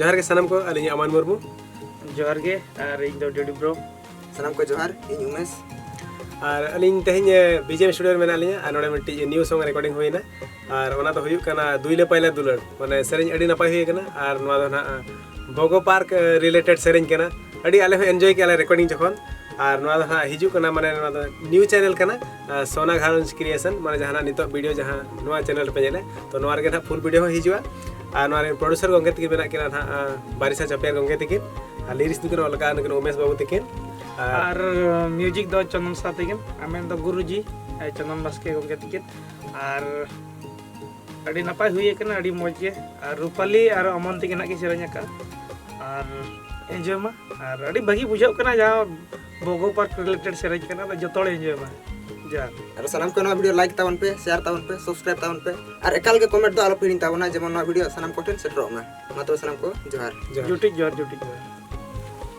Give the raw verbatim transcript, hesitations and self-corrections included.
ᱡᱚᱦᱟᱨ ᱜᱮ ᱥᱟᱱᱟᱢ ᱠᱚ, ᱟᱹᱞᱤᱧ ᱟᱢᱟᱱ ᱢᱩᱨᱢᱩ᱾ ᱡᱚᱦᱟᱨ ᱜᱮ, ᱟᱨ ᱤᱧ ᱫᱚ ᱰᱤᱰᱤ ᱵᱨᱳ᱾ ᱥᱟᱱᱟᱢ ᱠᱚ ᱡᱚᱦᱟᱨ, ᱤᱧ ᱩᱢᱮᱥ᱾ ᱟᱨ ᱟᱹᱞᱤᱧ ᱛᱮᱦᱮᱧ ᱵᱤᱡᱮᱢ ᱥᱴᱩᱰᱤᱭᱳ ᱨᱮ ᱢᱮᱱᱟᱜ ᱞᱤᱧᱟ ᱟᱨ ᱱᱚᱰᱮ ᱢᱤᱫᱴᱤᱡ ᱱᱤᱭᱩ ᱥᱚᱝ ᱨᱮᱠᱚᱨᱰᱤᱝ ᱦᱩᱭᱱᱟ᱾ ᱟᱨ ᱚᱱᱟ ᱫᱚ ᱦᱩᱭᱩᱜ ᱠᱟᱱᱟ ᱫᱩᱭᱞᱟᱹ ᱯᱟᱭᱞᱟ ᱫᱩᱞᱟᱹᱲ, ᱢᱟᱱᱮ ᱥᱮᱨᱮᱧ ᱟᱹᱰᱤ ᱱᱟᱯᱟᱭ ᱦᱩᱭ ᱟᱠᱟᱱᱟ᱾ ᱟᱨ ᱱᱚᱣᱟ ᱫᱚ ᱱᱟᱦᱟᱜ ᱵᱷᱚᱜᱚ ᱯᱟᱨᱠ ᱨᱤᱞᱮᱴᱮᱰ ᱥᱮᱨᱮᱧ ᱠᱟᱱᱟ᱾ ᱟᱹᱰᱤ ᱟᱞᱮ ᱦᱚᱸ ᱮᱱᱡᱚᱭ ᱠᱮᱜᱼᱟ ᱞᱮ ᱨᱮᱠᱚᱨᱰᱤᱝ ᱡᱚᱠᱷᱚᱱ᱾ ᱟᱨ ᱱᱚᱣᱟ ᱫᱚ ᱱᱟᱦᱟᱜ ᱦᱤᱡᱩᱜ ᱠᱟᱱᱟ, ᱢᱟᱱᱮ ᱱᱚᱣᱟ ᱫᱚ ᱱᱤᱭᱩ ᱪᱮᱱᱮᱞ ᱠᱟᱱᱟ, ᱟᱨ ᱥᱳᱱᱟ ᱜᱷᱟᱨᱚᱸᱡᱽ ᱠᱨᱤᱭᱮᱥᱚᱱ, ᱢᱟᱱᱮ ᱡᱟᱦᱟᱱᱟᱜ ᱱᱤᱛᱚᱜ ᱵᱷᱤᱰᱤᱭᱳ ᱡᱟᱦᱟᱸ ᱱᱚᱣᱟ ᱪᱮᱱᱮᱞ ᱨᱮᱯᱮ ᱧᱮᱞᱮᱫ, ᱛᱚ ᱱᱚᱣᱟ ᱨᱮᱜᱮ ᱱᱟᱦᱟᱜ ᱯᱷᱩᱞ ᱵᱷᱤᱰᱤᱭᱳ ᱦᱚᱸ ᱦᱤᱡᱩᱜᱼᱟ᱾ ᱟᱨ ᱱᱚᱣᱟ ᱨᱮᱱ ᱯᱨᱚᱰᱭᱩᱥᱟᱨ ᱜᱚᱢᱠᱮ ᱛᱟᱹᱠᱤᱱ ᱢᱮᱱᱟᱜ ᱠᱤᱱᱟ ᱱᱟᱦᱟᱜ, ᱟᱨ ᱵᱟᱨᱤᱥᱟ ᱪᱟᱯᱮᱭᱟᱨ ᱜᱚᱢᱠᱮ ᱛᱟᱹᱠᱤᱱ, ᱟᱨ ᱞᱤᱨᱤᱠᱥ ᱫᱚᱠᱤᱱ ᱚᱞ ᱟᱠᱟᱫᱼᱟ ᱱᱩᱠᱤᱱ ᱩᱢᱮᱥ ᱵᱟᱹᱵᱩ ᱛᱟᱹᱠᱤᱱ᱾ ᱟᱨ ᱟᱨ ᱢᱤᱭᱩᱡᱤᱠ ᱫᱚ ᱪᱚᱱᱫᱚᱱ ᱥᱟᱶ ᱛᱟᱹᱠᱤᱱ, ᱟᱨ ᱢᱮᱱ ᱫᱚ ᱜᱩᱨᱩᱡᱤ, ᱮ, ᱪᱚᱱᱫᱚᱱ ᱵᱟᱥᱠᱮ ᱜᱚᱢᱠᱮ ᱛᱟᱹᱠᱤᱱ᱾ ᱟᱨ ᱟᱹᱰᱤ ᱱᱟᱯᱟᱭ ᱦᱩᱭ ᱟᱠᱟᱱᱟ, ᱟᱹᱰᱤ ᱢᱚᱡᱽ ᱜᱮ᱾ ᱟᱨ ᱨᱩᱯᱟᱞᱤ ᱟᱨ ᱚᱢᱚᱱ ᱛᱟᱹᱠᱤᱱ ᱦᱟᱸᱜ ᱠᱤᱱ ᱥᱮᱨᱮᱧ ᱟᱠᱟᱫᱼᱟ᱾ ᱟᱨ ᱮᱱᱡᱚᱭ ᱢᱟ, ᱟᱨ ᱟᱹᱰᱤ ᱵᱷᱟᱹᱜᱤ ᱵᱩᱡᱷᱟᱹᱜ ᱠᱟᱱᱟ ᱡᱟᱦᱟᱸ ᱵᱷᱚᱜᱚ ᱯᱟᱨᱠ ᱨᱤᱞᱮᱴᱮᱰ ᱥᱮᱨᱮᱧ ᱠᱟᱱᱟ, ᱟᱫᱚ ᱡᱚᱛᱚ ᱦᱚᱲ ᱮᱱᱡᱚᱭ ᱢᱟ᱾ ᱡᱚᱦᱟᱨ᱾ ᱟᱨ ᱥᱟᱱᱟᱢ ᱠᱚ ᱱᱚᱣᱟ ᱵᱷᱤᱰᱤᱭᱳ ᱞᱟᱭᱤᱠ ᱛᱟᱵᱚᱱ ᱯᱮ, ᱥᱮᱭᱟᱨ ᱛᱟᱵᱚᱱ ᱯᱮ, ᱟᱨ ᱮᱠᱟᱞ ᱜᱮ ᱠᱚᱢᱮᱱᱴ ᱫᱚ ᱟᱞᱚ ᱯᱮ ᱦᱤᱲᱤᱧ ᱛᱟᱵᱚᱱᱟ, ᱡᱮᱢᱚᱱ ᱱᱚᱣᱟ ᱵᱷᱤᱰᱤᱭᱳ ᱥᱟᱱᱟᱢ ᱠᱚᱴᱷᱮᱱ ᱥᱮᱴᱮᱨᱚᱜ ᱢᱟ᱾ ᱢᱟ ᱛᱚᱵᱮ ᱥᱟᱱᱟᱢ ᱠᱚ ᱡᱚᱦᱟᱨ᱾ ᱡᱚᱦᱟᱨ᱾ ᱡᱩᱴᱤᱡ ᱡᱚᱦᱟᱨ, ᱡᱩᱴᱤᱡ ᱡᱚᱦᱟᱨ᱾